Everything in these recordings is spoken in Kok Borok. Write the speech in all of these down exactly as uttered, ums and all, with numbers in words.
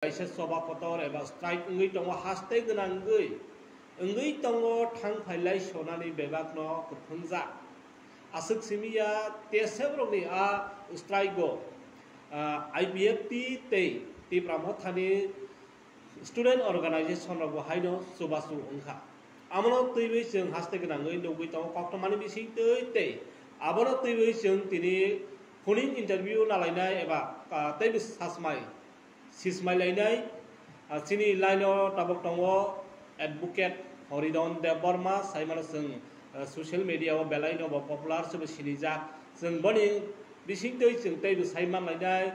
kaisa choba kotor eba strike wngwi tongo, haste gwnangwi wngwi tongo, thang phailai sonani bebakno kwthwngjak. Aswk simi ya, T S F rokni a strike o, ah, I P F T tei Tipra Mothani student organization rokbo haino chubachu wngkha. Amono twiwi chwng haste gwnangwi nugwi tongo koktwmani bisingtwi tei abono twiwi chwng tini phoning interview nalainai eba, ah, teibo sasmai sismai lainai, ah, chini line o tabuk tongo Advocate Horidon Debbarma, saimano chwng, ah, social media o belai no bo popular, chwngbo sinijak. Chwng boni bisingtwi chwng teibo saiman lainai,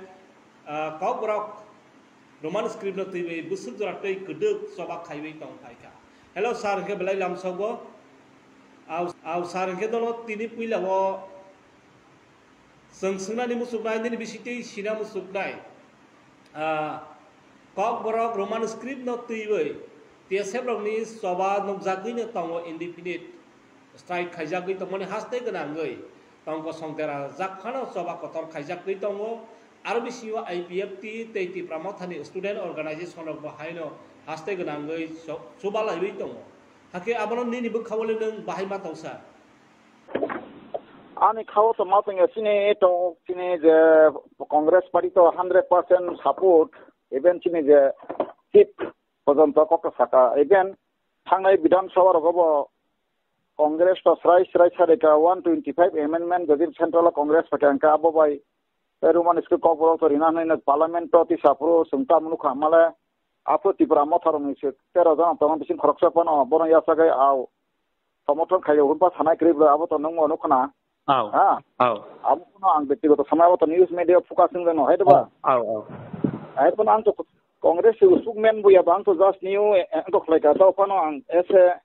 ah, Kokborok Roman script no twiwi bwswk jora tei kwdwk choba khaiwi tong phaikha. Hello sir, hwnkhe belai lamsogo. Au, au sir, hwnkhe dono tini puila o Chwng swngnani muchuknai, nini bisingtwi sina muchuknai. Ah, Kokborok Roman script no twiwi T S F rokni choba nukjagwino tongo, indefinite strike khaijagwi tongmani haste gwnangwi tongkosong derajak phano choba kotor khaijakgwi tongo. Aro bisingo I P F T tei Tipra Mothani student organization rokbo haino haste gwnangwi cho-, chubalaiwi tongo. Hakhe abono nini bwkhao le nwng bahai ma tongsa? Ani khao to ma tongya chini to chini je Congress party to hundred percent support, even chini je chief pojonto kok to saka, even thangnai Bidhan Sabha rogo bo Congress to srai srai sarika one twenty five amendment jodi central o Congress phaikha hwnkhe abo bai tei Roman script Kokborok to rina hwnwi parliament to tisa phuru chwng tamo nukha male aphuru Tipra Motha rokni se tero jona tongo bising khoroksa phano bono yachagai au. Somorthon khaio hwnba sanai kwrwi bwrwi abo to nungbo nukhana. Au. Ha? Au. Abo phano ang byaktigoto samai abo to news media focus wngjakno hai doba? Au, au. Hai phano ang to Congress se usuk men buya ba ang to just new, eh, ang to khlaika to phano ang ese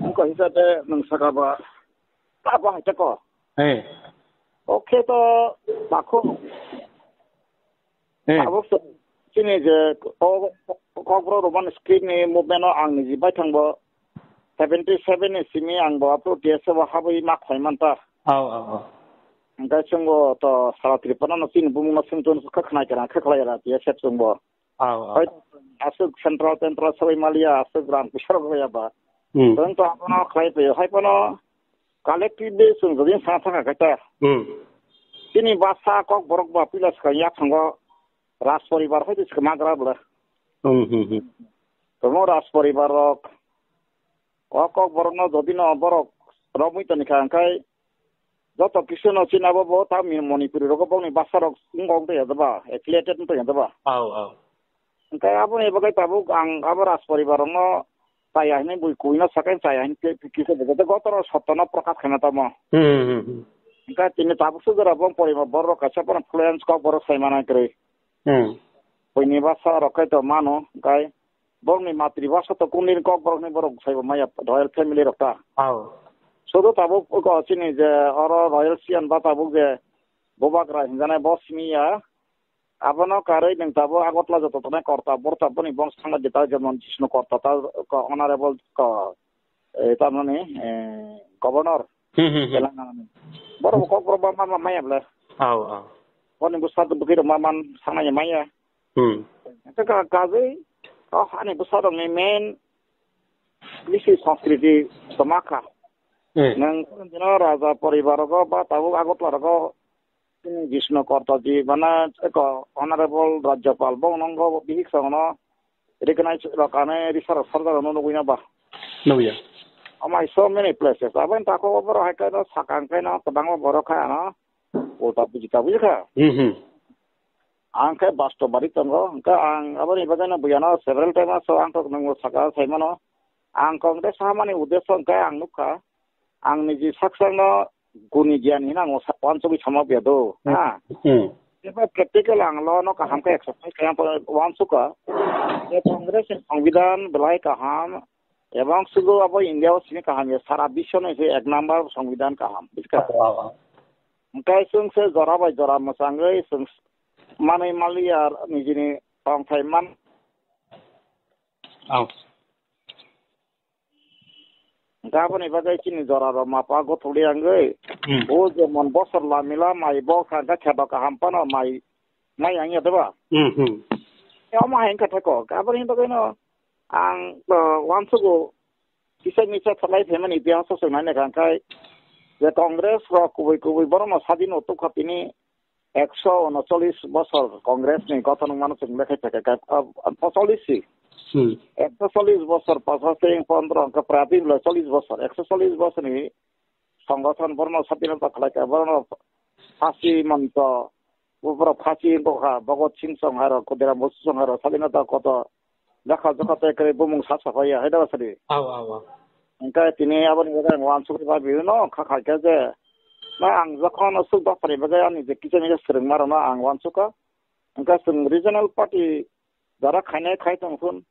ang ko hisabe nung saka ba ta ba hai ta ko. Eh. Okay to bakho. Hmm. Abo se chini je ko-, ko-, Kokborok Roman script ni movement o ang niji baithang bo seventy seven ni simi ang bo aphuru T S F o habwi ma khwlai manta. Au, au, au. Hwnkhe chwngbo to sara Tripura no chini bumung no swngchun kha khnai kha kha khlai ra T S F chwngbo. Au, au. Hoi aswk central central sabai maliya aswk ram kisarok ya ba. Hmm. Chwng to abono khlai paio hai phano collectively chwng jodi sa thangkha khe ta. Hmm. Chini basa Kokborok ba puila swkang yaphango Raj poribar hai se magra bwle. Hmm, hmm, hmm. Tomo Raj poribar rok. O Kokborok no jodi no borok romwi toni kha hwnkhe joto kisu no chini abo bo ta mi Manipuri rogo bokni basa rok wngkok tei ba affiliated wngtoi ba. Au, au. Hwnkhe aboni bagwi tabuk ang abo Raj poribar rokno chaya hinwi bui kuino sakai chaya hinwi kisa bwkha tei gotoro sottono prokash khaina tamo. Hmm, hmm, hmm. Hwnkhe tini tabuk sujora bo poribar borok kaisa phano fluence Kokborok sai manai kwrwi. Hmm. Buini basa rok khai to mano, hwnkhe borokni matri basa to kundini Kokborokni borok saibo maya royal family rok ta. Au. Sudu tabuk chini je oro royal siyan ba tabuk je Bubagra hinjanai bo simi ya. Abono karwi nwng tabuk Agartala joto tongnai Korta, borok tabukni bongso thangma jeta jemon Jishnu Korta ta, ko-, Honorable ko-, eh, tamoni, eh, Governor Hmm, hmm, hmm. Telangana ni. Borok bo Kokborok ba ma, ma, maya bwle. Au, au. Boni bwsa bwkhi rok ma man sanai maya. Hmm. Eka kajwi, oh, ani bwsa rok ni main bisi sanskriti toma kha. Hmm. Nwng dino raja poribar rogo ba tabuk Agartala rogo Chini Jishnu Kortaji, bana eko Honorable Rajyapal, bo nongo bihik songno recognize rok ane risa rok sarjak rok nugwi na ba. Nugya. Amai so many places. Aboni tako borok hai khe no sakang khe no kwbangma borok khai ano ulta buji ta buji kha. Hmm, hmm. Ang khe basto bari tongo, hwnkhe ang aboni bagwi no buya no several times so ang tok nungo saka sai mano. Ang Congress hamani uddesho hwnkhe ang nukha. Ang niji sak sakno guni giyan hinwi ang sa-, uansugwi sama phiya do, hmm, ha? Hmm. Tei practical ang lo no kaham khe exercise khe ang uansukha. Je Congress ni Songbidan belai kaham, ebong sudu abo India o sini kaham ya, sara biswo ni se ek number Songbidan kaham, buji kha? Wow, wow. Hwnkhe chwng se jora bai jora mwchangwi chwng manwi maliya nijini tongthai man. Oh. Hwnkhe aboni bagwi chini jora rok mapa gothok liya wngwi. Hmm. O jemon bosor lamila mai bo kha, hwnkhe kheto kaham phano mai, mai yang ya, diba? Hmm, hmm. Omo hai wngkha thai kok. Aboni bagwino ang, uh, uansugo kisa misa thalai phaimani itihas o chwng naina kha, hwnkhe je Congress rok kubui kubui borokno sadino tukha tini ekso unochollis bosor Congress ni gothon wngmano chwng lekhai phaikha, uh, pocholish si. Hmm. Ekso chollis bosor, pocholish pondro hwnkhe prai bini chollis bosor, ekso chollis bosorni songothon borokno sadino tukha khlaikha, borokno phasi monto, Bo borok phasi wngkha, Bhagat Singh Chauhan rok, Khudiram Bose Chauhan rok, Sadinata koto jakha jakha tei kwrwi bumung sa saphaiya, hai da sadi. Aw, aw, aw. Hwnkhe tini aboni bagwi ang uansukgwi ba bihino kha khaikha je, na ang jokhon aswk dophani bagwi ani je kisa misa swrwngmarokno ang uansukha. Hwnkhe chwng regional party jara khainai khai tongthun.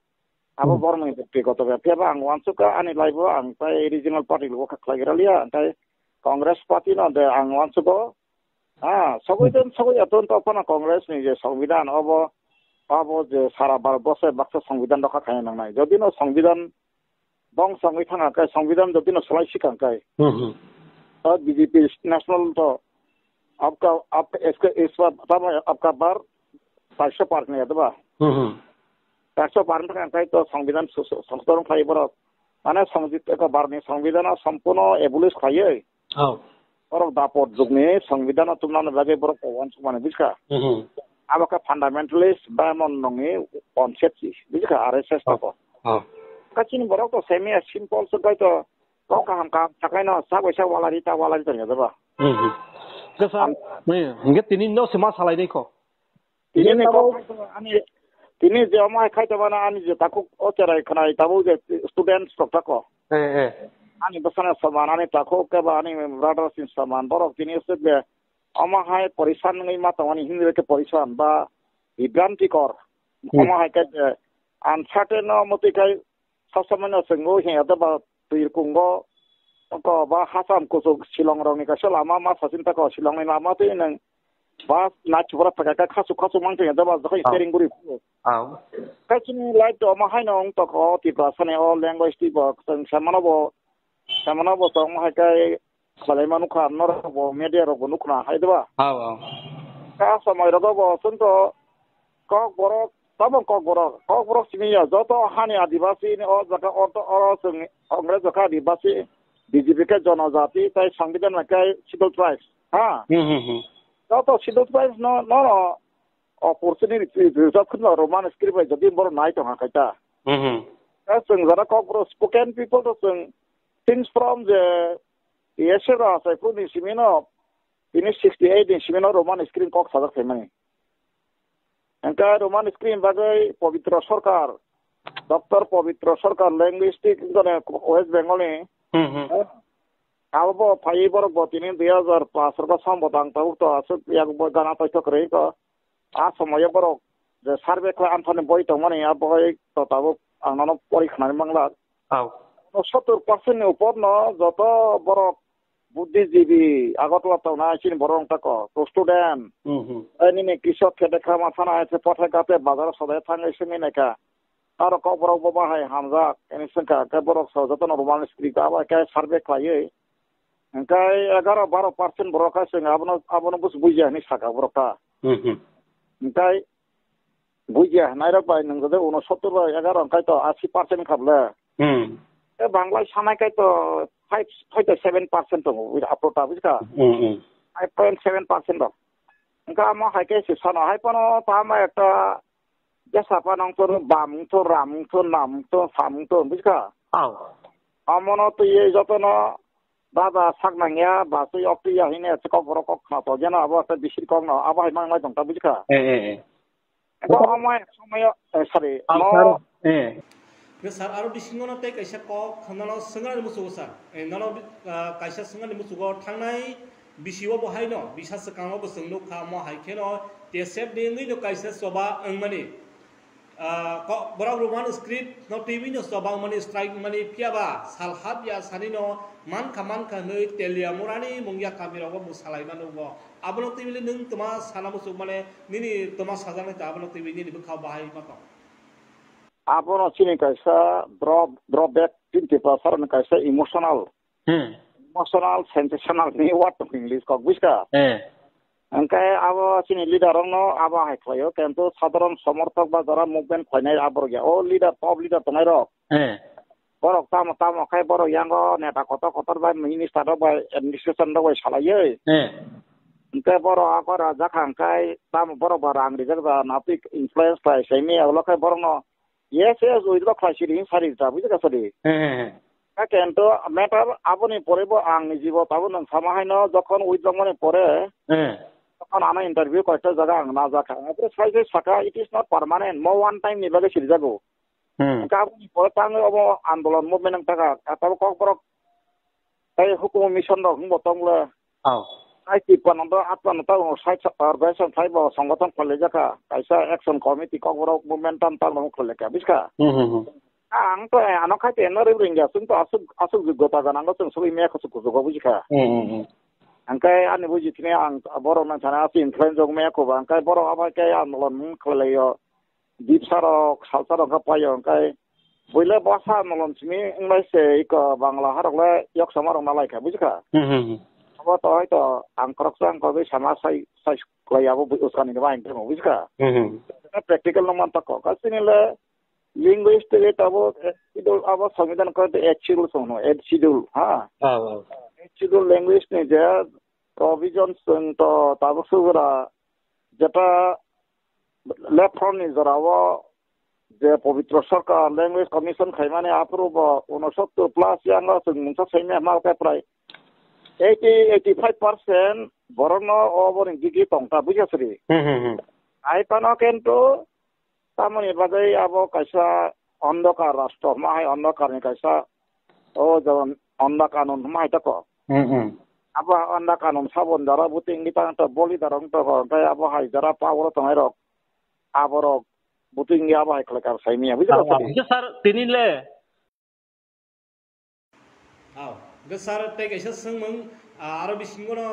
Abo Hmm. borokni byaktigoto bepya ba ang uansukha, ani laibo ang tai regional party logo kha khlaigra liya, tai Congress party no de ang uansukgo. Ha, sogwi Hmm. den sogwi aton to phano Congress ni je Songbidan obo, abo je sara Bharat borso baksa Songbidan rokha khaina nangnai. Jodi no Songbidan dong songwi thangkha khe, Songbidan jodi no swlai sikha khe, Hmm, hmm. o B J P national to apka, apka, iska, iswa, tamo apka bar, charsho par ni adaba. Hmm, hmm. Charsho par ni thangkha khe to Songbidan su-, su-, songdon khlai borok. Mane Songjit eko barni Songbidan o sompurno abolish khlaiwi. Oh. Borok dapot jugni Songbidan o tumnani bagwi borok uansukmani buskha. Mhm. Abo khe fundamentalist ba mon nongni concept si, buskha R S S Oh. Tako. Oh. Kachini borok to semi simple se bai to kok kaham kaham sakaino sak bai sak walari ta walari tongya jaba. Mhm. Kasa, Am- ni, hingke tini no se ma salai dei ko. Tini ni kok ani, tini je omo hai khai tongmani ani je takhuk o cherai khwnai tabuk je students rok tako. Eh, eh. Ani bwsano saman, ani takhuk khe ba ani brothers ni saman, borok tini aswk je omo hai porisan wngwi ma tongmani, hindi bai khe porisan ba bibrantikor. Hmm. Omo hai khe je uncertain no mwtwi khai Sasomano chwngo hiya da ba twi kungo ko ba hasam kuchuk Shillong rokni kaisa lama ma sachin tako, Shillongni lama twi nwng ba naithubra phaka kha khasuk khasuk mang twi da ba jokhon Oh. Steering guri phu. Oh. Kaisini light to ma haino wng toko Tiprasani o language twi bo chwng samano bo, samano bo tong hai kai Salai ma nukha, norok bo media rok bo nukna hai diba? Hao, hao. Ka samai rogo bo chwng to kok borok, tamo kok borok, kok borok simi ya, joto hani adibasi ni o jaga orto oro chwng Congress jaga adibasi, B J P khe jonojati tai Sangbidan khe Scheduled Tribes, ha? Hmm, hmm, hmm. Joto Scheduled Tribes no, no, no, opportunity rijak khwna Roman script bai jodi borok nai tongha khai ta. Hmm, hmm. Ta chwng jara kok borok spoken people to chwng since from je T S F rok achai phuru ni simi no, tini sixty eight ni simi no Roman script kok sajak phaimani. Hwnkhe Roman script bagwi Pabitra Sarkar, Doctor Pabitra Sarkar, linguistic wngkha West Bengal ni. Hmm, hmm. Abo bo phaiwi borok bo tini dui hazar paanch rok sambo tang tabuk to aswk yak bo gana paithak kwrwi kho. A somoyo borok je survey khlai anthani boi tongmani, a boi to tabuk ang nono pori khnani mangla. Au. Sottor percent ni upor no joto borok buddhijibi Agartala tongnai chini borok wng tako, to student. Hmm, hmm. Ai nini krisok khete kha ma sana ai se pothai kate bazar sodai thangwi simi naikha. Aro kok borok bo bahai hamjak, ini swngkha, khe borok so jotono Roman script abo khe survey khlaiwi. Hwnkhe egaro baro percent borok khe chwng abono, abono buj-, bujiya hinwi sakha borok ta. Hmm, hmm. Hwnkhe bujiya hwnairok bai nwng jodi unosottor bai egaro hwnkhe to asi percent kha bwle. Hmm. E Banglai sanai khe to five, five to seven percent tongo, buj-, aphuru ta bujikha? Hmm, hmm. Five point seven percent rok. Hwnkhe amo hai khe se sano hai phano tamo ekta Jesa pa nong to bam wng to, ram wng to, nam wng to, sam wng to, bujikha? Au. Amono twiwi jotono baba sak nangya, ba twi ok twi ya hine se kok borok kok khna to, jeno abo ta bisir kok no, abo hai mang nai tong ta, bujikha? Eh, eh, eh. Eko omo ek somoyo, eh, sorry, Au, no. Sir. Eh. Sir, aro bisingo no tei kaisa kok khwnano swngnani muchugo, sir. Eh, nono, ah, kaisa swngnani muchugo thangnai Bisi o bo hai no, bisa swkang o bo chwng nuk kha, omo hai khe no T S F ni wngwi no kaisa choba wngmani. Ah, ko-, borok Roman script no twiwi no choba wngmani, strike wngmani, phiya ba sal hap ya sani no man kha, man kha hwnwi Teliamura ni mungya kami rogo bo salai mano bo. Abono twiwi nwng twma sana muchuk mane, nini twma sajak nai ta, abono twiwi nini bwkha o bahai ma tong. Abono chini kaisa draw-, drawback, chini Tiprasa rokni kaisa emotional Hmm. Emotional, sensational ni word tong English kok, bujiska? Eh. Hwnkhe abo chini leader rokno abo hai khlaio, kintu sadharon somorthok ba jora movement khlainai aborok ya. O leader, top leader tongnai rok. Eh. Borok tamo tamo khai borok yango neta kotor kotor bai minister rok bai administration rok bai salaiwi. Eh. Hwnkhe borok abo rajak hwnkhe tamo borok ba rang rijak da napik influence khlai saimi ulo khai borokno yes, yes, withdraw khlai siri, sari ta, buji ka sari. Eh, eh, eh. Ka kento matter aboni pore bo ang ni jibo tabo nang sama haino jokhon withdraw mani pore, Eh. Jokhon ano interview koita jaga ang na jaka. Apre sai sai saka, it is not permanent. Mo one time ni bagwi siri jago. Hmm. Ka aboni pore tang obo andolon movement ang taka. Ka tabo kok borok tai hukumu mission rok hwnbo tong le. Oh. Ai Tiprano do Atmano ta uno side sa organization phai bo songothon khwlai jakha. Kaisa action committee kok borok movement tam tam no khwlai kha, buji kha? Hmm, hmm, hmm. Ang to ano khai te no ring ya, sung to asuk, asuk jogota ganang sung sugui me khosuk khosuk buji kha. Hmm, hmm, hmm. Ang kai ani buji thini ang borok nang sana asuk influence jog me ko ba, ang kai borok abai kai andolon khwlai yo. Dipsa rok, salsa rok kha paio, hwnkhe buile bwsa molom simi wngbai se iko Bangla harok le yoksama rok nalai kha, buji kha? Hmm, hmm, hmm. Abo to hoito ang khoroksa wngkha bai sama sai, sai klai abo bui uskani ni bai temo, buji kha? Hmm, hmm. Practical no man tako, ka chini le linguistic le tabo, eh, schedule abo Songbidan ko de eighth schedule songno, eighth schedule, ha? Ah, ah. Eighth schedule language ni je provision song to tabo sugra jeta Left front ni jorao je Pabitra Sarkar Language Commission khaimani aphuru bo unosottor plus yango chwng mungsa saimya hwnma khe prai eighty, eighty five percent borokno oboni digi tongta buja sri. Hmm, hmm, hmm. Hai phano kintu tamoni bagwi abo kaisa ondokar rastro hwnma hai ondokarni kaisa o jemon onda kanun hwnma hai tako. Hmm, hmm. Abo onda kanun sabon jara buting ni tang to boli darong to ko, tei abo hai jara power tongnai rok, aborok buting ni abo hai khlai kar sai miya, buji Ah, rok ah. Hingke sir, tini le. Ah, hingke sir, tei kaisa swngmung, ah, aro bisingo no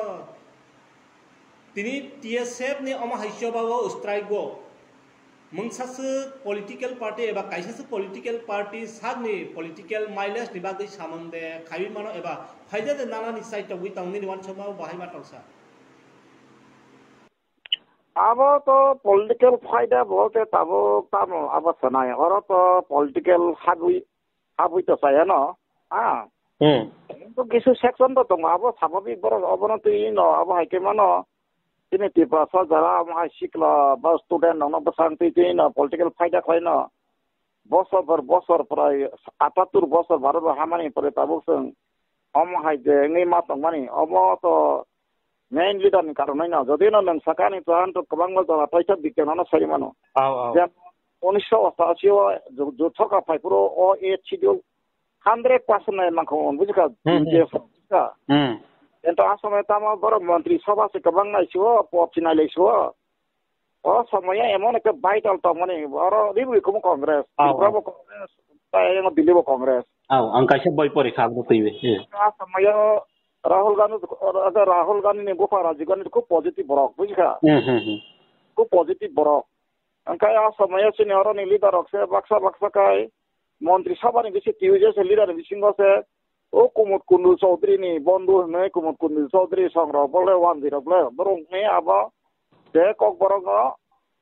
Tini T S F ni omo hai choba o strike o mungsa swk political party eba kaisa swk political party sakni political mileage ni bagwi samung de khaiwi mano eba phaida de nana ni side tongwi tong nini uansukma o bahai ma tongsa. Abo to political phaida bolte tabuk tamo abo sanai. Oro to political hagwi habwi to chaya no, ha? Hmm. To kisu section to tongo, abo sababik borok obono twi no, abo hai khe mano, chini Tiprasa jara omo hai sikla ba student rokno bwsang twi twi no political phaida khlai no. Bosor bor bosor prai atattur bosor Bharat bo hamani pore tabuk chwng omo hai je wngwi ma tongmani, omo to main leader ni karonwi no, jodi no nwng saka ni plan to kwbangma jora paisa bikya no sari mano. Au, au. Je unisho ostashi o ju-, ju sorkar phai phuru o eighth schedule hundred percent nai mankha on, bujikha? Hmm, hmm. U D F, bujikha? Hmm. Ento a somoi tamo borok montri sabha se kwbang nai sio, pop si nai lai sio. O somoya emon ekta vital tongmani, oro ribwi kumu Congress, Au, Tripura au. Bo Congress, tai eno Delhi bo Congress. Au, ang kaisa boi pori kha, aboni twiwi. Eh. A somoya Rahul Gandhi, Rahul Gandhi ni bupha Rajiv Gandhi khub positive borok, bujikha? Hmm, hmm, hmm. Khub positive borok. Hwnkhe a somoya chini oroni leader rok se baksa baksa khai montri sabha ni bisi twi se leader ni bisingo se o Kumud Kundul Chaudhary ni bondhu hwnwi Kumud Kundul Chaudhary song rok bole wanjwi rok bole borok ni abo je kok borok no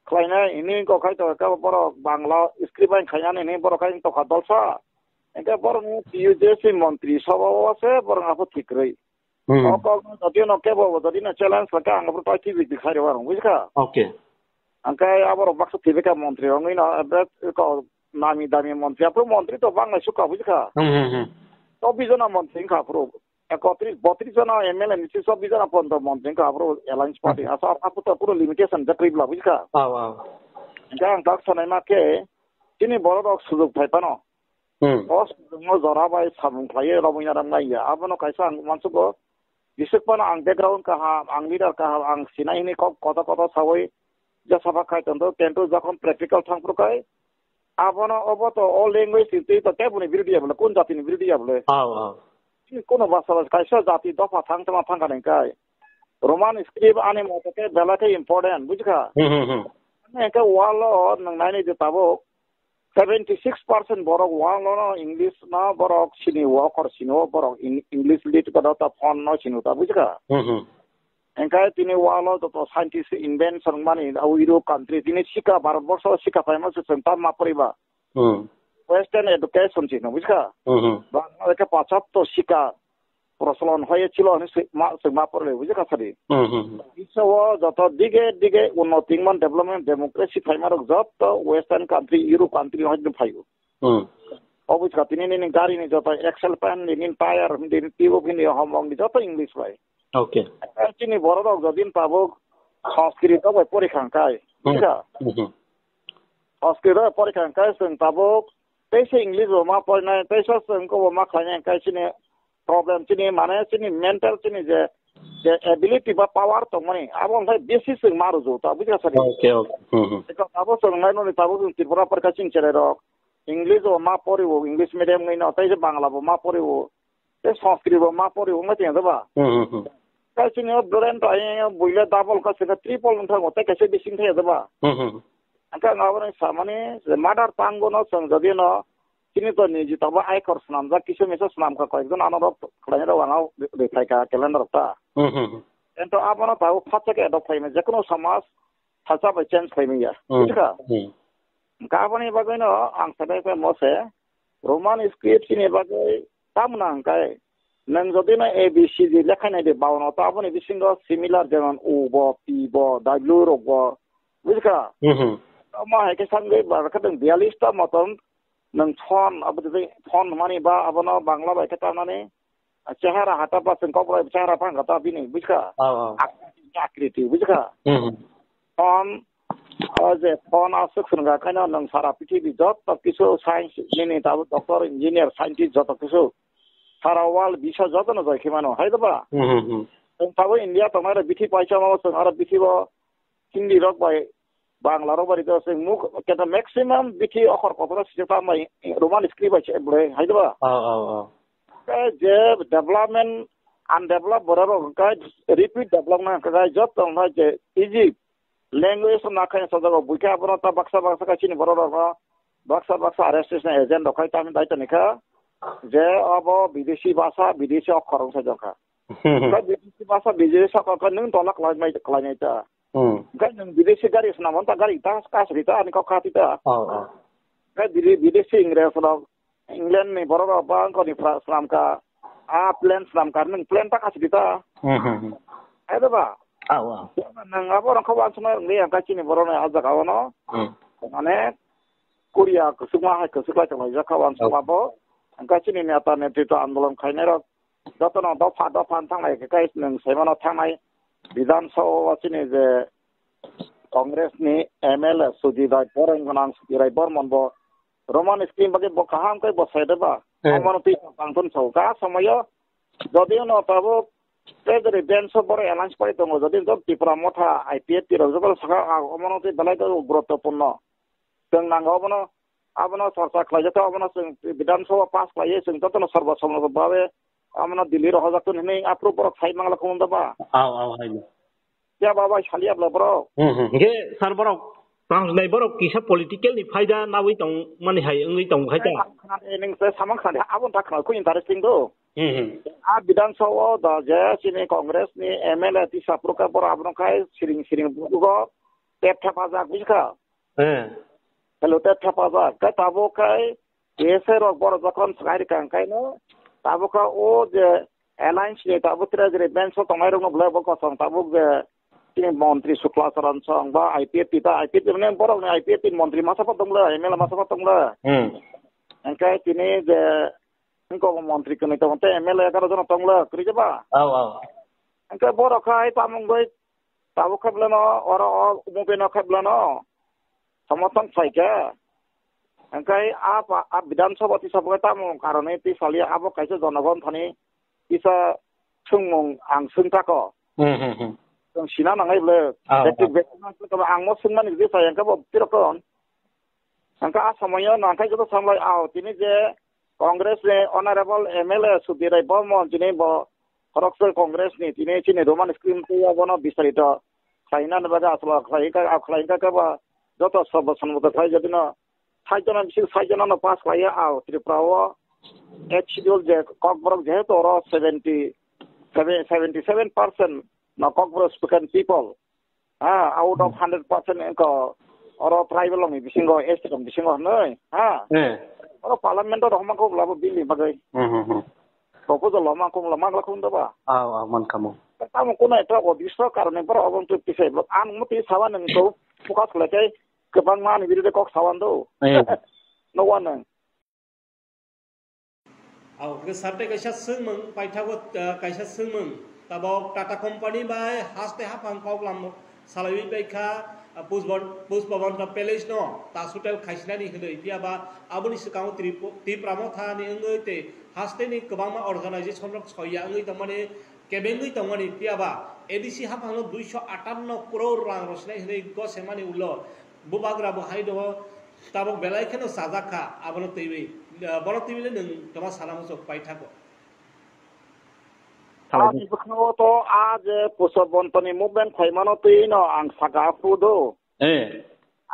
khlainai hwnwi kok khai tongkha borok Bangla script bai khainani hwnwi borok khai tongkha dolsa. Hwnkhe borok ni T U J C montri sabha o se borok aphuru thik kwrwi. Hmm. O kok no jodi no kebo jodi no challenge khlai khe ang aphuru tai T V khai rw ang bujikha? Okay. Hwnkhe aborok baksa thibika montri wngwi no, eh, ko nami dami montri, aphuru montri to bang lai sukha, bujikha? Hmm, hmm, hmm. To bijona montri wngkha aphuru. Ekotris, botris jona M L A ni sisok bijona pondo montri wngkha aphuru alliance party. Hmm. Asa aphuru to aphuru limitation ja trip la, bujikha? Au, au. Hwnkhe ang tak sanai ma khe, chini borok rok sujok phai phano. Hmm. O sujokno jora bai samung khlaiwi romwi naram nai ya. Abono kaisa ang uansukgo. Bisik phano ang background kaham, ang leader kaham, ang sinai hwnwi kok kotor kotor sawi jesa ba khai tongdo, kintu jokhon practical thang phuru khai, abono obo to o language ni twi to keboni birodhi ya bole, kun jatini birodhi ya bole? Au, au. Kuno basa basa kaisa jati dopha thang tongma thang kha nang khai. Roman script ani moto khe belai khe important, bujikha? Hmm, hmm, hmm. Ani hwnkhe world o nwng nainai de tabuk seventy six percent borok world no English no borok sini o, okor sini o, borok in-, English lit kono ta phone no sini ta, bujikha? Hmm, hmm. Engkai tini world o joto scientist invention mani, abo Europe country, tini sika Bharat borso sika paima se chwng tam ma poriba. Hmm. Western education chino, bujkha? Hmm, hmm. Bangla ke pachap to sika prosolon hoye chilo hini se ma, se ma porle, bujkha sadi? Hmm, hmm, hmm. Iswa o joto dige dige unnoti man, development, democracy paima rok joto Western country, Europe country hoye phaio. Hmm. Obujkha tini nini gari ni joto axle pan, nini tire, nini tube, nini homong ni joto English bai. Okay. Chini borok rok jodin tabuk Sanskrit rok bai pori khangkai. Hmm. Bujkha? Hmm, hmm. Sanskrit rok pori khangkai chwng tabuk teisa English bo ma porinai, teisa chwng ko bo ma khlainai, kai chini problem chini mane chini mental chini je, je ability ba power tongmani abo wngkha bisi chwng ma rwjak ta, bujkha sadi? Okay, okay. Hmm, hmm. Eko abo chwng nai noni tabuk chwng Tripura porikha chini cherai rok English bo ma poriwo, English medium ngai no, tei je Bangla bo ma poriwo, tei Sanskrit bo ma poriwo, wngkha tong ya ba? Hmm, hmm, hmm. Tei chini o brain to ai buile double ka sika triple wngkha, tei kaisa bising thaya ba? Hmm, hmm. Hingke ang abo ni samani je mother tongue no chwng jodi no chini to niji tabo aikor swnamjak, kisu misu swnamkha, koyekjon ano rok khlainai rok ang reply ka calendar rok ta. Hmm, hmm, hmm. Ento abono tabo phatsa khe adopt khlaimani, jekono samaj phatsa bai change khlaimani ya. Hmm. Bujikha? Hmm. Hingke aboni bagwi no ang sanai khe mo se Roman script ni bagwi tamna hingkai nwng jodi no A B C D lekha nai di baono to aboni bisingo similar jemon U bo, P bo, W rok bo. Bujikha? Hmm, hmm. Omo hai khe sangwi ba khe nwng biyalish ta motom nwng phone, abo de phone hwnmani ba abono Bangla bai khe tamnani, chehara hata ba chwng kok bai chehara phang kha ta bini, bujikha? Oh, oh. Ak-, akriti, bujikha? Hmm, hmm. Phone, o je phone aswk phwrwngkha khaino nwng sara prithibi joto kisu science nini tabuk doctor, engineer, scientist joto kisu sara world biswa jotono jai khe mano, hai da ba? Hmm, hmm, hmm. Nwng tabuk India tongnai rok bithi paisa mano chwng aro bithi bo Hindi rok bai, Bangla rok bai rwjak se muk keta maximum bithi okhor kotor sijak ta mai Roman script bai se bwlai, hai da ba? Oh, oh, oh. Tei je development, undeveloped borok rok hwnkhe repeat development hwnkhe joto wngkha je Egypt language no nakhai sajak rok buikhe abono ta baksa baksa khe chini borok rok no baksa baksa R S S ni agent rok khai tamni dai toni kha je abo bidesi basa, bidesi okhor wng sajak kha. Hmm. Khe bidesi basa, bidesi okhor khe nwng tola kwlai mai, kwlai nai ta. Hmm. Khe nwng bidesi gari swnam ta gari ta kasri ta ani kok khati ta. Oh, oh. Khe bide-, bidesi Ingres rok England ni borok rok ba wngkha ni pra-, swnam kha, a plane swnam kha, nwng plane ta kasi di ta. Hmm, hmm, hmm. Hai da ba? Aw, aw. Nwng abo rok kha wansuknai rwngya kha chini borok ni a jaga o no. Hmm. Mane Korea kwchwkma hai kwchwk lai tonglaijak kha wansukma bo. Hwnkhe chini neta netritwa andolon khainai rok jotono dopha dopha wng thanglai khe kai nwng saimano thangnai Bidhan Sabha o chini je Congress ni M L A Sudhir Rai Borong gwnang Sudhir Rai Bormon bo Roman script bagwi bo kaham khe bo sai da ba? Hmm. Omono twi bangthon sao. Ka somoyo jodi no tabuk Treasury Bench o borok alliance pai tongo, jodi jok Tipra Motha I P F T rok jok saka, ah, omono twi belai khe guruttopurno. Chwng nango obono, abono chorcha khlai jata, obono chwng Bidhan Sabha pass khlaiwi chwng jotono sarbo sommoto bhabe omono Delhi rohorjak tong hinwi aphuru borok sai mangla khe wng da ba? Aw, aw, hai. Ya ba bai saliya bla borok. Hmm, hmm. Hingke sir borok, tang nai borok kisa political ni phaida nawi tong mani hai wngwi tong khai ta. Khna de ning se samang khna de, abon ta khna khu interesting do. Hmm, hmm. A Bidhan Sabha o da je chini Congress ni M L A tisa proka bor abon khai siring siring bugo tep thap ajak bujikha. Hmm. Hello, tep thap ajak. Ka tabo khai K S A rok borok jokhon swkang rikha hwnkhe no, tabuk kha o je alliance ni tabuk treasury bench o tongnai rokno belai bo kosong tabuk je chini montri Sukla Charan Song ba I P F T ta, I P F T mane borok ni I P F T ni montri masa pho tong le, M L A masa pho tong le. Hmm. Hwnkhe tini je wngkok montri kwnwi tongo tei M L A egaroh jona tong le, kwrwi je ba? Aw, aw. Hwnkhe borok kha hai tamo wngwi tabuk khe belai no oro o movie no khe belai no somorthon khlai kha. Hwnkhe a pa-, a Bidhan Sabha tisa bo tamo karone twi saliya abo kaisa jonogon thani kisa swngmung ang swng tako. Hmm, hmm, hmm. Chwng sina nangnai bwle. Ah, ah. Between ang mo swngmani bwle sai hwnkhe bo tirokon. Hwnkhe a somoyo nangkhe joto samlai ao tini je Congress ni Honorable M L A Sudhir Rai Bormon tini bo khoroksa Congress ni tini chini Roman script twi abono bistarito khlaina ni bagwi achalo khlai kha, khlai kha khe ba joto sobo sonmoto khlai jotino sait jona bising sait jona no pass khlai ya ao Tripura o eighth schedule je Kokborok jehetu oro seventy, seventy seven percent no Kokborok spoken people. Ha, out of hundred percent engko oro tribal rokni bisingo, S T rok bisingo hwnwi, ha? Eh. Oro parliament o rohorma kok labo bill ni bagwi. Hmm, hmm, hmm. Proposal lama kok lama glak hwn da ba? Aw, aw, man kamo. Tamo kono ekta odisho karone boro obong tu pisai blok. Ang muti sawa nang to focus khlai kai kwbangma ni birode kok sawan do. Eh. No one nang. Aw, hwnkhe sarte kaisa swngmung, paithago, ah, kaisa swngmung. Tabok Tata Company bai haste haphang kok lam salaiwi bai kha, ah, Pushbon-, Pushpabanta Palace no tas hotel khaisinani hwnwi. Phiya ba aboni swkango Tripu-, Tipra Motha ni wngwi tei haste ni kwbangma organization rok soiya wngwi tongmani, kebengwi tongmani. Phiya ba A D C haphang no duiso atanno crore rang rw sinai hwnwi gosemani ulo bubagra bo hai do. Tabok belai kheno chajak kha, abono twiwi, eh, bono twiwi le nwng toma sana muchung paithago. Salai di. Ani bwkhango to a je Pushpabantani movement phaimano twi no ang saka aphuru do. Eh.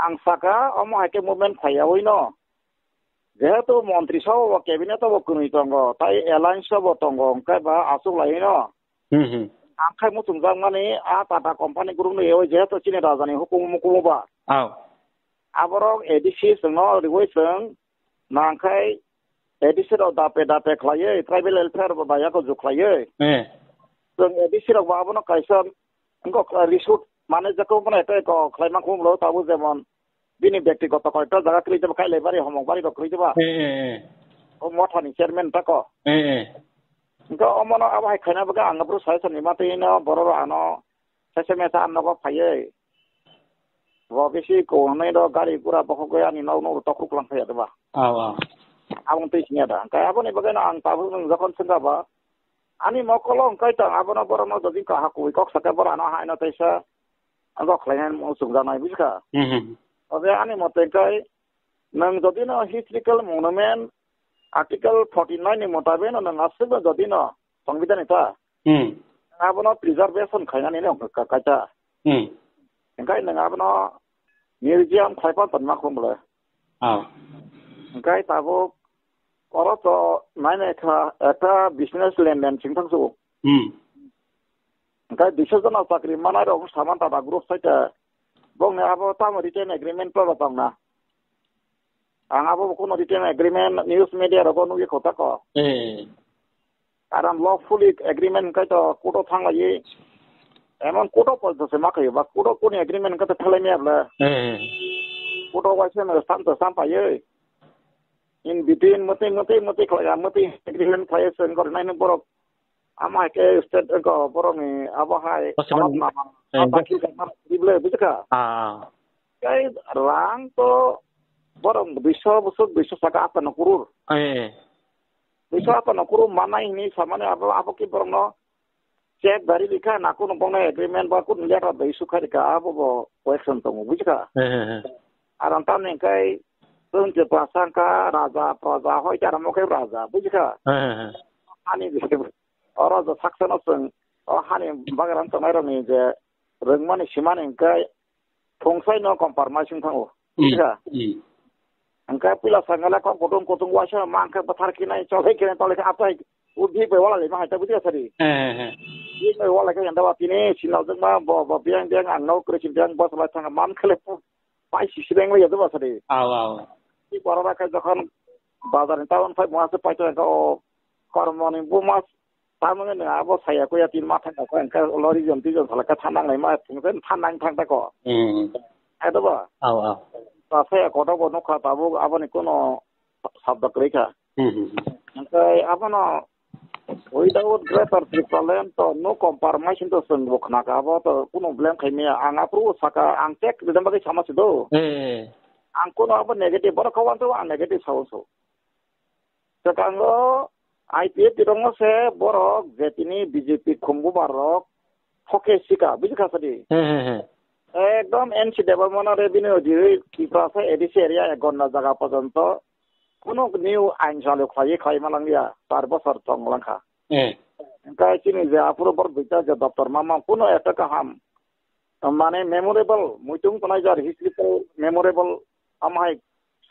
Ang saka omo hai khe movement phaiyawi no. Jehetu montri sabo bo cabinet bo kwnwi tongo, tai alliance bo tongo, hwnkhe ba achuk lai no. Hmm, hmm. Ang khai muchung jakmani a Tata company group no jehetu chini rajani hukumu mukumu ba. Aw. Aborok A D C chwngno riwi chwng nangkhai A D C rok dape dape khlaiwi tribal welfare bo daya ko jukhlaiwi. Eh. Chwng A D C rok bo abono kaisa wngkok resort mane jekon bono ekta eko khlaima khumlo tabuk jemon bini bektigoto koyekta jaga kwrwi jeba Kailaibari Homongbari rok kwrwi jeba. Eh, eh, eh. O mothani chairman tako. Eh, eh. Hwnkhe omono abo hai khaina bagwi ang aphuru sai sani matwi no borok rok ano S M S ang nogo phaiwi. Bo bisi kuhwnwi do gari gura bokhogwi ani nok nuk tokruk lang phaiya de ba. Aw, aw. Aboni twi siniya da. Hwnkhe aboni bagwi no ang tabuk nwng jokhon swngkha ba. Ani mokolo hwnkhe tong abono borokno jodi kaha kubui kok sakhe borok ano haino teisa. Ang kok khlainai muchung jaknai bujikha. Hmm, hmm. Obe ani mote hwnkhe nwng jodi no historical monument article forty nine ni motabe no nwng aswk no jodi no Songbidan ni ta. Hmm. Abono preservation khainani no ka-, kaita. Hmm. Hwnkhe nwng abono museum khlai pan tonma khum bole. Ah. Hwnkhe tabuk oro to nainai kha ekta business lenden sing thang su. Hmm. Hwnkhe duiso jona chakri manai rok saman Tata group sai ta. Bongni abo tamo written agreement to tong na. Ang abo kuno written agreement news media rogo nugwi khotako. Eh. Karon lawfully agreement hwnkhe to court o thanglaiwi emon court o porjonto se ma khaio ba court o kuni agreement hwnkhe to thalai maya bwle. Eh. Court o waisa no stamp to stamp paiwi. In between mwtwi mwtwi mwtwi khlaiya mwtwi agreement khlaiwi se wngkha rwnai borok. Amo hai khe state wngkha borokni abo hai Bosman, eh, bos- bujikha? Ah. Tei rang to borok duiso bwswk duiso saka apa no kurur. Eh. Duiso apa no kurur manai hini samani abo, abo ki borokno check dari rikha na kuno bongno agreement ba kuno letter bai sukha rikha abo bo question tongo bujikha? Eh, eh, eh. Aram tamni kai tun je prasangka raja praja hoi tara mo kai raja bujikha? Eh, eh, eh. Ani je O raja saksano chwng o hani bagrang tongnairokni je rwngmani simani hwnkhe thungsai no compromise wng thango. Mm. Bujikha? Mm. Hwnkhe puila sangala kok kutung kutung waisa ma hwnkhe bwthar kinai cholai kinai tolai khe atai o bihik bai wala lima hai ta bujikha sari. Eh, eh, eh. Bihik bai wala khe yanda ba tini sinal jwkma bo bo biyang biyang ang no kwrwi sin biyang bwsa lai thang man khele pai sisi beng lai ya bwsa de. Aw, aw. Borok khe jokhon bazar ni town phai mo ase paito khe o kormo ni buma Tamoni nwng abo saya kuya tin ma thang kha, hwnkhe lori jon twi jon salai kha thanang nai ma thung chen thanang thang ta ko. Hmm. Hai do ba? Aw, aw. Ta saya kodo bo nukha tabuk aboni kuno sabda kwrwi kha. Hmm, hmm, hmm. Hwnkhe abono without Greater Tipraland to no compromise to chwng bo khna kha, abo to kuno blame khai maya. Ang aphuru saka, ang check rijak bagwi sama se do. Eh. Ang kuno abo negative, borok kha uansuk ang negative sao so. Swkango I P F T rokno se borok je tini B J P khumbubar rok phoke sika, bujikha sadi? He, he, he. Ekdom N C Debbarma no revenue diwi Tiprasa A D C area ek gonda jaga porjonto kuno new ain chalu khlaiwi khlai ma langya, char bochor tong langkha. Eh. Hwnkhe chini je aphuru borok duita je doptor mama kuno ekta kaham, mane memorable, muitung tonai jar historical memorable, amhai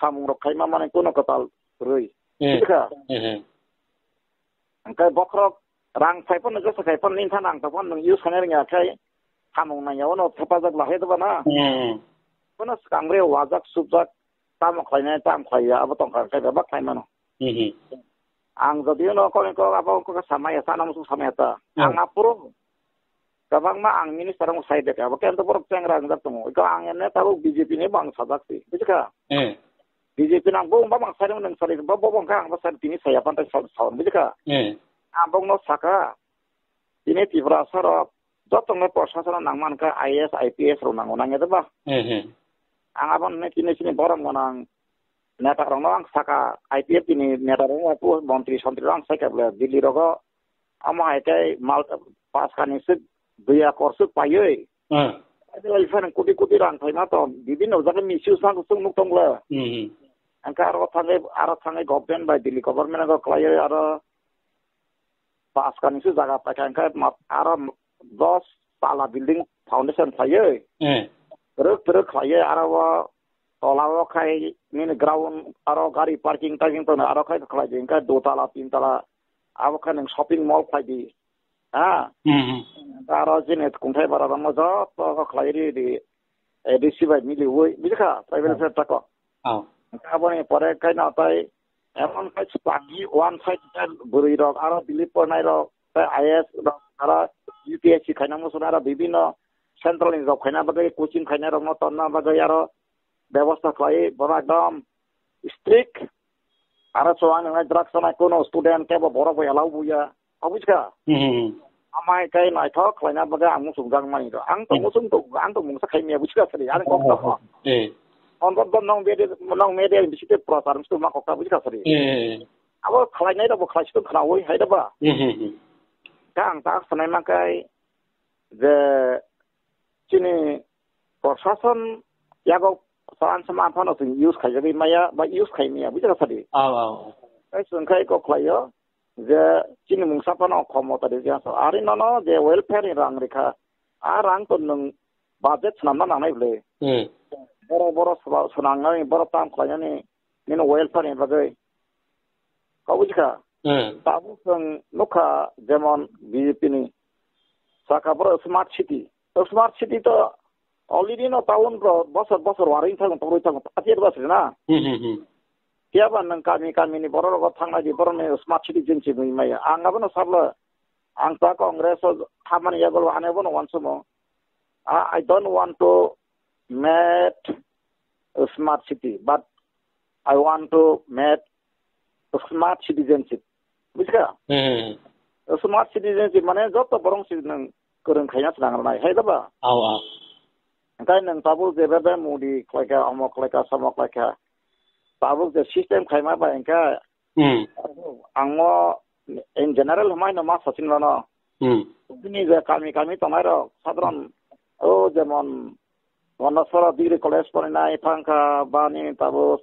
samung rok khaima mane kuno kwtal rwi. Eh. Bujikha? Eh, eh. Hwnkhe bokhorok Rang phai phano jesa khai phano nini thani ang tongphano nwng use khainai rwngya khai samung nangya ono thepajak lahai doba na. Hmm. Phano swkang bre wajak subjak tamo khlainai tamo khlaiya abo tongkha khai bebak khlai mano. Hmm. Ang jodi no kok kok abo kok samaya sana musu samaya ta. Hmm. Ang aphuru kwbangma ang minister rok sai de abo kento borok chengra wngjak tongo. Iko ang ene tabuk B J P ni bo ang sajak si. Bujikha? Hmm. B J P nang bo wngba mang sari nwng sari bo bo wngkha ang bo sari tini saya pantai sa-, sawan bujikha? Hmm. Ang bokno saka tini Tripura sarok joto no proshasano nang mankha I A S, I P S rok nango nangya de ba? Hmm, hmm. Ang abo nini tini sini borom gwnang neta rokno ang saka I P F T ni neta rok post montri sontri rok ang sai kha bole Delhi rogo amo hai khe mal pas kani swk dui akor swk paiwi. Hmm. Abo phano koti koti rang phaima to bibhinno jaga misuse nang swk nuk tong le. Hmm, hmm. Angkhe aro thangwi aro thangwi government bai Delhi government go khlaiwi aro pas kani swk jaga paikha angkhe ma-, aro dos tala building foundation khlaiwi. Hmm. Rwk rwk khlaiwi aro o tola o khai nini ground aro gari parking taking tongna aro khai khlai di, hingkhe dotala, tintala abo khe nwng shopping mall khlai di. Ha? Hmm, hmm. Aro chini kungthai bara rokno joto khe khlai ri di, A D C bai miliwi, bujikha, tribal Oh. Welfare tako. Oh. Aboni pore khe no tai emon khai swpangni one side khe bwrwi rok aro bili pornai rok, tai I A S rok, aro U P S C khaina muchung aro bibhinno central ni job khaina bagwi, coaching khainai rokno tonna bagwi aro bebosta khlai, borok ekdom strict. Aro chwng nwngnai drugs sanai kuno student kebo borok bai allow buya. Obujkha? Hmm, hmm, hmm. Amai kai naithok khlaina bagwi ang muchungjak mani do. Ang to Hmm. muchung to, ang to mungsa khai miya bujkha sari. Ani kok to. Eh. Onbo bo nong bede, nong mede bisite prochar musu ma kok ta bujkha sari. Eh. Abo khlainai rok bo khlai situ khnaui hai da ba. Hmm, hmm, hmm. Ka ang ta sanai ma kai je chini prosason yago san sama phano chwng use khaijagwi maya ba use khai maya bujkha sadi. Aw, aw. Kai chwng khai kok khlaio je chini mungsa phano khomota rijak so ari nono je welfare ni rang rikha a rang to nwng budget swnamna nangnai bwle. Hmm. Boro boro swnamnani boro tam khlainani nini welfare ni bagwi. Kok bujkha? Hmm. Tabuk chwng nukha jemon B J P ni saka boro smart city. To smart city to already no town ro bosor bosor waring thago, toroi thago, ati advice na. Hmm, hmm, hmm. Kiyaba nang kami kami ni boro rogo thangna di boro ni smart city jin si mui maya. Ang abono sabla ang ta Congress o hamani yagol ane bono wansumo. I, I don't want to make a smart city, but I want to make a smart citizenship. Bujkha? Hmm. Smart citizenship mane joto borong si nang kwrwng khaina swnang rwnai, hai da ba? Aw, aw. Hingkai nang tabuk je bebe Modi khlaikha, omo khlaikha, somo khlaikha. Tabuk je system khaima ba hingkha Hmm. Ang o in general hwnmai no ma sachin mano. Hmm. Bini je kami kami tongnai rok sadharon o jemon Gandasora degree college porinai phangkha bani tabuk,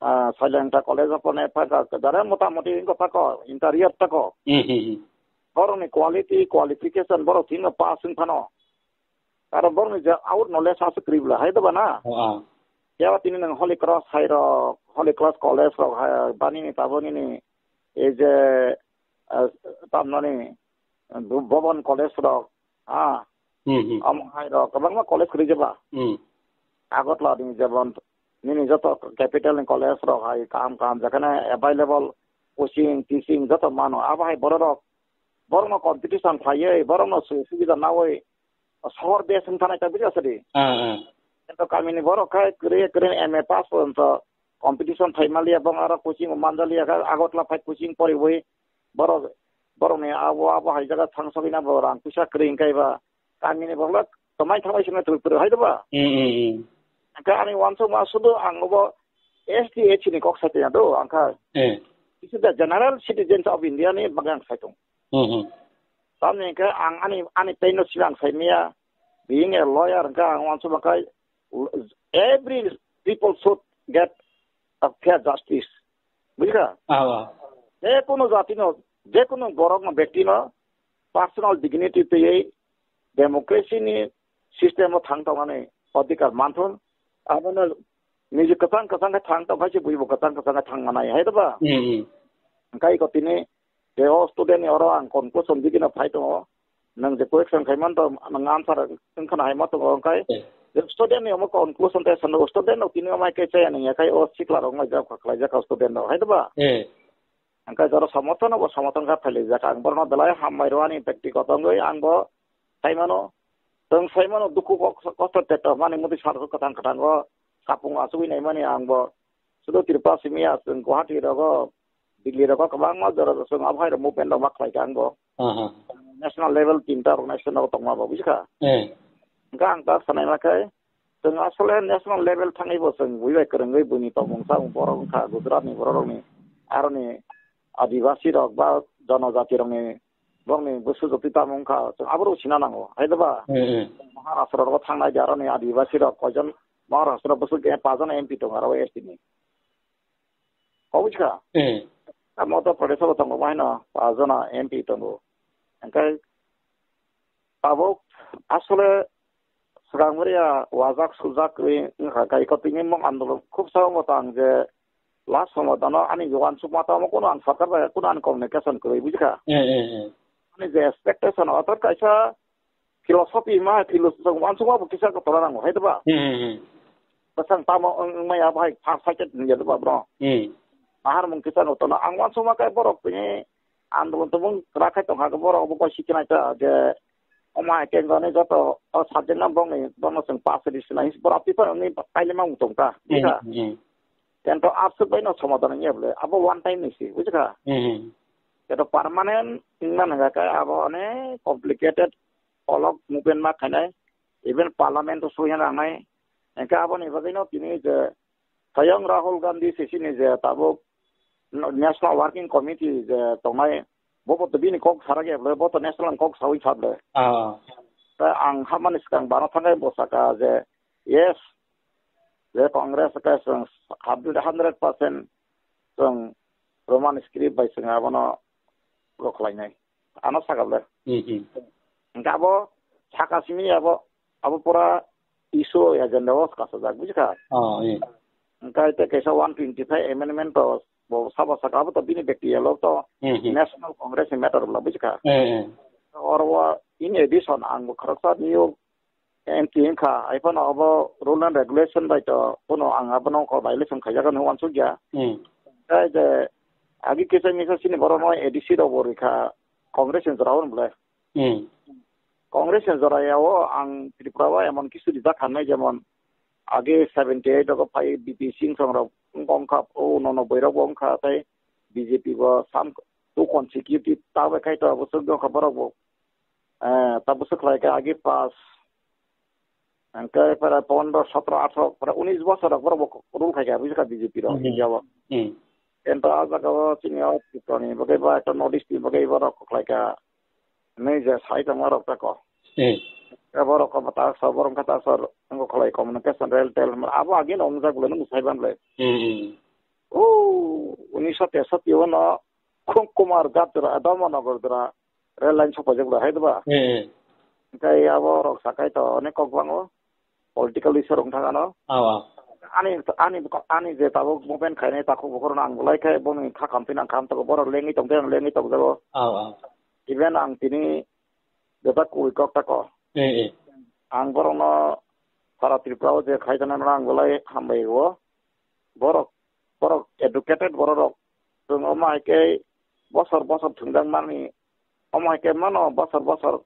ah, Sailengta college o porinai phangkha jare motamoti wngkha tako interior tako. Hmm, hmm, hmm. Borokni quality, qualification borok thwino pass wng phano. Aro borokni je out knowledge aswk kwrwi bwla hai doba na. Oh, ah. Phiya ba tini nwng Holy Cross hai rok, Holy Cross College rok hai, ba nini tabuk nini ei je, ah, tamnani, Bu-, Bhuban College rok, ah. Hmm, hmm. Omo hai rok, kwbangma college kwrwi je ba. Hmm. Agartala ni jemon nini joto capital ni college rok hai kaham kaham jekhane available coaching, teaching joto mano. Abo hai borok rok, borokno competition phaiwi, borokno su-, subida nawi, sohor base wng thanai ta bujha sadi. Ah, ah. Kintu kamini borok khai kwrwi kwrwi M A pass porjonto competition phai manliya, bong aro coaching manjaliya kha, Agartala phai coaching poriwi borok, borokni abo, abo hai jaga thangsogwina bo rang puisa kwrwi wngkha eba kamini borok tomai thamai swngo twrwk twrwk hai doba. Hmm, hmm, hmm. Hwnkhe ani uansukma sudu ang obo S T, S C ni kok sai tongya do, ang kha. Hmm. This is the general citizens of India ni bagwi ang sai tongo. Hmm, hmm. Tamni hwnkhe ang ani, ani pain no simi ang sai maya. Being a lawyer hwnkhe ang uansukma khai every people should get a fair justice. Bujikha? Ah, ah. Je kono jati no, je kono borok no, byakti no personal dignity twiwi democracy ni system o thang tongnani adhikar manthun. Abono niji kwchang kwchang khe thang tong khai se buibo kwchang kwchang khe thang manai hai doba? Hmm, hmm. Hwnkhe iko tini Je o student ni oro ang conclusion bigino phai tongo. Nwng je question khai man to, nwng answer wngkhana hai ma tongo, wngkhai Eh. je student ni omo conclusion te sano student no tini omo hai khe chaya nang ya khai o sikla rok mai jak khlai jak student no hai doba. Eh. Hingkhe jora somothon no bo somothon kha phailaijak. Ang borokno belai hambai rw ani, bektikoto wngwi ang bo sai mano. Chwng sai mano dukhu kok-, kosto teto mani muti sal kwthang kwthango kapung achugwi naimani ang bo. Sudu Tripura simi ya chwng Guwahati rogo, Delhi rogo kwbangma jora chwng abo hai rok movement rok ma khlai kha ang bo. Aha. National level tinta organization rok tongma bo, bujikha? Eh. Hingkhe ang ta sanai ma khe, chwng asole national level thangwi bo chwng bui bai kwrwngwi buini tongmung chamung borok wngkha, Gujarat ni borok rokni, aroni Adibasi rok ba jonojati rokni, borokni bwswk jotwi tamo wngkha, chwng aborok sina nango, hai da ba? Hmm, hmm. Maharashtra rogo thangnai de aroni Adibasi rok koijon Maharashtra bwswk pajon M P tongo aro S T ni. Kok bujikha? Hmm. Tamo to Pradesh o tongo bahai no pajon M P tongo. Hingkhe tabuk asole swkang ria wajak sujak ri wngkha, kai kotini mok andolon khub sao mo tang je last somo dano ani uansukma tamo kuno ang sarkar bai kuno ani communication kwrwi, bujikha? Eh, eh, eh. Ani je expectation otor kaisa philosophy ma, philosophy uansukma bo kisa kotora nango, hai doba? Hmm, hmm, hmm. Bwsang tamo wng-, wngmaya bahai first side ya doba bro? Hmm. Ahar mung kisa kotora ang uansukma kai borok tini andolon tongmung kwrak khai tongkha, borok bo koi sikhinai ta je omo hai khe jani joto o subject no bongni bono chwng pass ri sinai borok paper ni kailema wng tongkha, Hmm, bujikha? Hmm. Tento absuk bai no somodan wngya bole abo one time ni si, bujikha? Hmm. Tento permanent wngna nangya khe abo onek complicated olok movement ma khainai, even parliament o soiya nangnai. Hingkhe aboni bagwi no tini je Swayam Rahul Gandhi sisini je tabuk National Working Committee je tongnai, bo bo to bini kok sarak ya bole, bo to national kok sawi sa bole. Ah. Ta ang hamani swkang bana thangai bo saka je, yes, je Congress ke chwng hundred percent chwng Roman script bai chwng abono rokhlainai. Ano saka bole. Hmm, hmm. Hingke abo saka simi abo, abo pura issue agenda o kasajak, bujikha? Oh, eh. Hingke te kaisa one twenty-five amendment to bo sabo saka abo to bini bekti yalo to Hmm, hmm. National Congress ni matter bwla, bujikha? Eh, eh. Oro o in addition ang bo khoroksa new M P wngkha, hai phano abo rule and regulation bai to phano ang abono kok violation khaijak hinwi uansukya. Hmm. Tei je agi kisa misa chini borokno A D C rok bo rikha, Congress ni jora o bole. Hmm. Congress ni jora ya o ang Tripura o emon kisu rijak kha nai, jemon agi seventy eight rogo phai B P Singh song rok wngkha, o nono boirok bo wngkha, tei B J P bo sam two consecutive ta bai khai to bwswk wngkha borok bo. Eh, ta bwswk khlai kha agi pass. Hingke pora pondro, sotro, atro, pora unis bosor rok borok bo rule khai kha, bujikha B J P rok Hmm. India o. Hmm. Ento a jaga o chini o Tripura ni bagwi ba ekta North East ni bagwi borok kok khlai kha. Nui je sai tongma rok ta ko. Hmm. E borok ko ta so, borok kha ta so, ngo khlai communication rail tel, abo agi no wngjak bole nung sai ban le. Hmm, hmm. O unis so tesati o no Khum Kumar Ghat jora, Dharmanagar jora, rail line sok paijak bwla hai doba. Eh, eh. Hingke abo rok sakai to onek kok bango, political issue rok thang ano. Aw, aw. Ani, ani, ani je tabuk movement khainai takhuk bukhuk rok ang bolai khe boni kha kam phinang kham toko, borok lengwi tong tei ang lengwi tong jago. Aw, aw. Even ang tini jota kui kok tako. Eh, eh. Ang borokno sara Tripura o je khai jana no ang bolai hambai o. Borok, borok educated borok rok. Chwng omo hai khe bosor bosor thwngjak mani, omo hai khe mano bosor bosor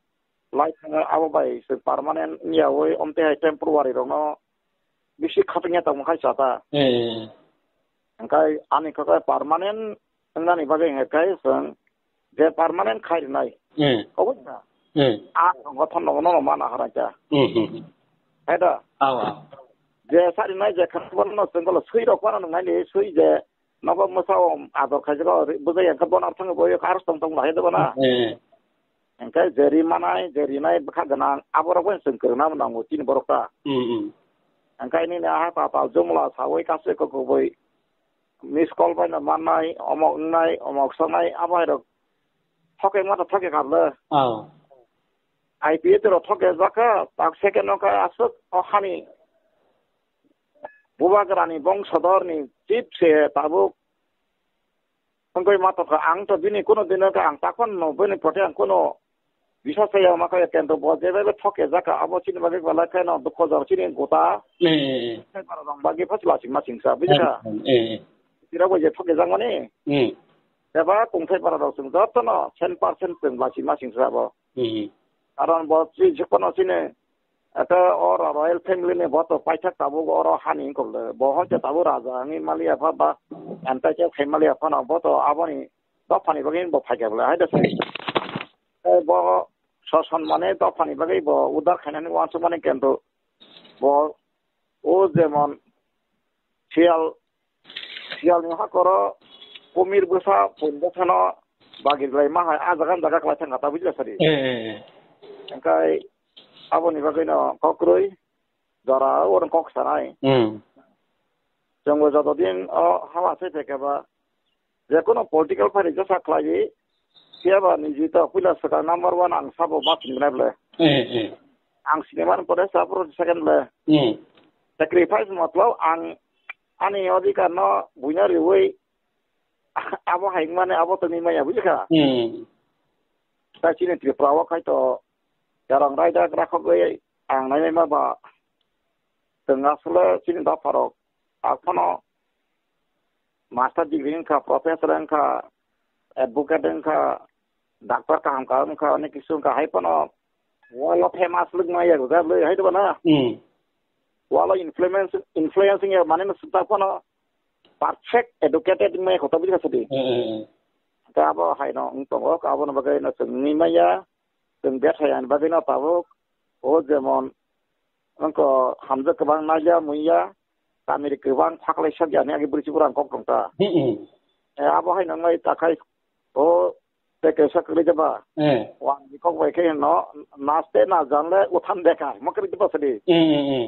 lai thangwi abo bai se permanent wngya oi, omtwi hai temporary rokno bisi khatungya tongma khai chata. Eh. Hingkhe ani khe permanent wngnani bagwi hingkhe chwng je permanent khai rwnai. Eh. Obwsna? Eh. A songothon no, no, no mana hwrang kha. Hmm, hmm, hmm. Hai da? Aw, aw. Je sari nai je kha bono chwng bolo sui rok mano nung nai ni sui je nogo mwsa o ador khai jago bwjai yang kha bono thang bo yo kar tong tong lai de bono. Eh. Hingkhe je ri manai, je ri nai bwkha gwnang abo rok bai chwng kwrwng nang nango chini borok ta. Hmm, hmm. Hingkhe nini aha ta ta jumla sawi kasu kok kok bai miss call bai no mannai, omok wngnai, omok songnai, abo hai rok thoke ma ta thoke kha le. Oh. I P F rok thoke jakha, tak second no kha aswk o hani bubagrani bongsodor ni chief se tabuk Wngwi ma tongkha, ang to bini kuno dino khe ang takhon no bini prote ang kuno biswas chaya ma khe, kento bo je bai thok khe jaka abo chini bagwi belai kheno dukho jor chini gota. Eh, eh, eh. Khe bara rong bagwi phas lasing masing sa, bujikha? Eh, eh, eh. Tira bo je thok khe jak mani. Hmm. Eba kungthai bara rok chwng jotono cent percent chwng lasing masing sa bo. Hmm. Karon bo chini jikpono chini Ata oro royal family ni bo to paithak tabuk oro hani wngkok le. Bo hoi khe tabuk raja wngwi maliya pha ba, antai khe khai maliya phano bo to aboni dophani bagwi bo phaikha bwle, hai da sai. Tei bo soson mane dophani bagwi bo udar khainani uansuk mani kento bo o jemon Siyal, siyalni hakoro kumir bwsa, pun bwsano bagir lai ma hai, a jaga, jaga kwlai thangkha ta, bujila sadi. Eh, eh, eh. Hingkai aboni bagwino kok kwrwi, jora oro kok sanai. Hmm. Chwngbo joto din o hala se phaikha ba, Jekono political party jesa khlaiwi, phiya ba niji to puila swkang number one ang sabo ma sinai ble. Eh, eh. Ang sinimani pore sa phuru second ble. Hmm. Sacrifice matlab ang ani odhikar no buina riwi abo hai mane abo tongwi maya, bujikha? Hmm. Ta chini Tripura o khai to yarang raida rakhogwi ang nainai ma ba. Tong asole chini dopharok Aphano master degree wngkha, professor wngkha, advocate wngkha, doctor kaham kaham wngkha, onek kisu wngkha, hai phano walo famous lwk maya gwdalwi, hai doba na? Hmm. Walo influence, influence wngya mane no swkang phano perfect educated wngmaya kho, to bujikha sadi. Hmm, hmm, hmm. Khe abo haino wng tongo, khe aboni bagwi no chwng wngwi maya, chwng bethai ani bagwi no tabuk, o jemon wngkha hamjwk kwbang naiya muiya, Tamiri kwbang phaklai sak yani agi bwrwi chukura ang kok tong ta. Hmm, hmm. Eh, abo hai nang lai takhai o tei kaisa kwrwi jaba. Eh. Wang ni kok bai khe no naste na janle uthan dekha. Mo kwrwi jaba sadi. Hmm, hmm, hmm.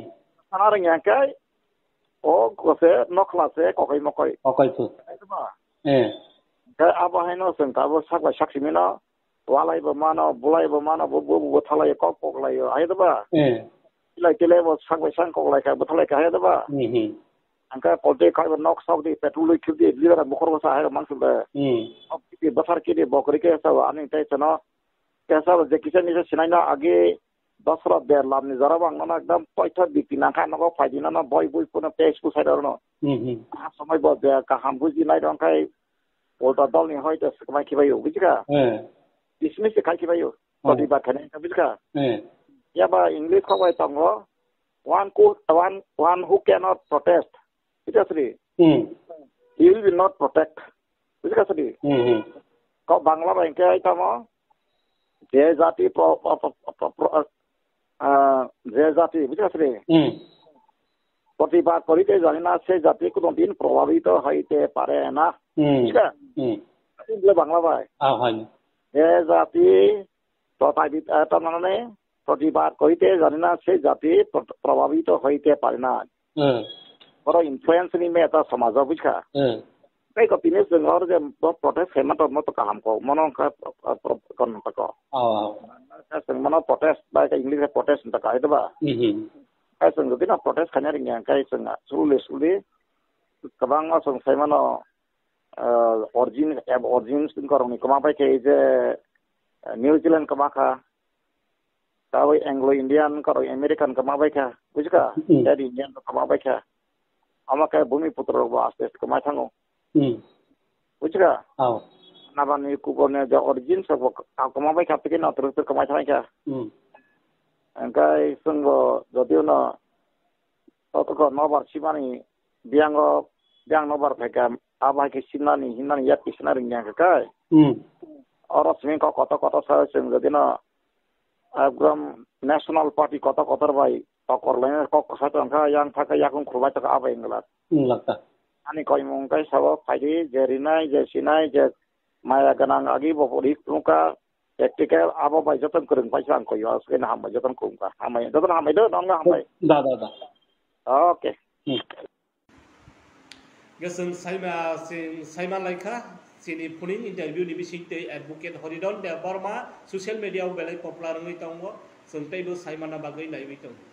Sana rang yang kai o kose nokhla se kokoi mokoi. Kokoi pu. Hai jaba. Eh. Kai abo hai no seng ta bo sak bai sak simi no. Walai bo mano, bulai bo mano, bo, bo, bo thalai kok kok lai yo, hai da ba? Eh. Tilai tilai bo sak bai sang kok lai kha, bo thalai kha, hai da ba? Hmm, hmm. Angka kolte kai bo nok sok di, petrol di, khip di, liver bukhor bo sa hai mang sum de. Hmm. Sok di, basar ki di, bokri ke sa ani tai sano. Ke sa je kisa ni se sinai na agi dosra der lam ni jora bang no ekdam poitha bikti nang kha nogo phai di no boi boi puno page ku sai ro no. Hmm, hmm. A somoi bo je kaham buji nai rong kai Ulta dol ni hoi to swkmai khibaio, bujikha? Eh. Dismiss khai khibaio. Oh. Protibad khainai, bujikha? Eh. Yaba English kok bai tongo, one who, one, one who cannot protest. Bujikha sri? Hmm. He will be not protect. Bujikha sri? Hmm, hmm. Kok Bangla bai hingke ai tamo? Je jati pro-, pro-, pro-, pro-, pro-, ah, je jati, bujikha sri? Hmm. Protibad korite jani na se jati kono din probabito hoite pare na. Hmm. Bujikha? Hmm. Bujikha Bangla bai. Ah, hai. Je jati protibad, ah, ta mane protibad korite jani na se jati pro-, probabito hoite pare na. Hmm. Oro influence ni me ta somajo, bujikha? Hmm. Tei ko tini chwng oro je bo protest khaima to mo to kaham ko, mono wngkha, ah, pro-, kon ta ko. Oh. Ka chwng mono protest bai ka English protest ta ka, hai ba? Hmm, hmm. Ka chwng jodi na protest khaina ringya, ka chwng suli suli kwbangma chwng sai mano, ah, origin, ab-, origin chwng korokni kwma bai khe je, ah, New Zealand kwma kha. Tabwi Anglo Indian korok American kwma bai kha, bujikha? Hmm. Red Indian rok kwma bai kha. Omo khe Bumiputro rok bo aste aste kwmai thango. Hmm. Bujikha? Oh. Nabani kuboni je origin sok bo kwma bai kha, tei no twrwk twrwk kwmai thang kha. Hmm. Hingkhe chwng bo jodi no Totoko nobar simani biyango, biyang nobar phaikha, abo hai khe simnani, himnani yak kisina ringya khe kai. Hmm. Oro simi kok kotor kotor sa chwng jodi no, ekdom National Party kotor kotor bai tokor laina kok kwsa tong kha, yang thaka yakung khulbai tong kha, abo wng glak. Wng glak ta. Ani koimung kai sabo phaidi, je rinai, je sinai, je maya gwnang agi bo rik nukha, practical abo bai joto kwrwng paisa ang koi, o swkeno hambai joto kwrwngkha. Hambai, joto hambai do, nongo hambai. Da, da, da. Okay. Hmm. Hwnkhe chwng saima, chwng saima laikha, chini phuning interview ni bisingtwi Advocate Horidon Debbarma social media o belai popular wngwi tongo, chwng teibo saimana bagwi naiwi tongo.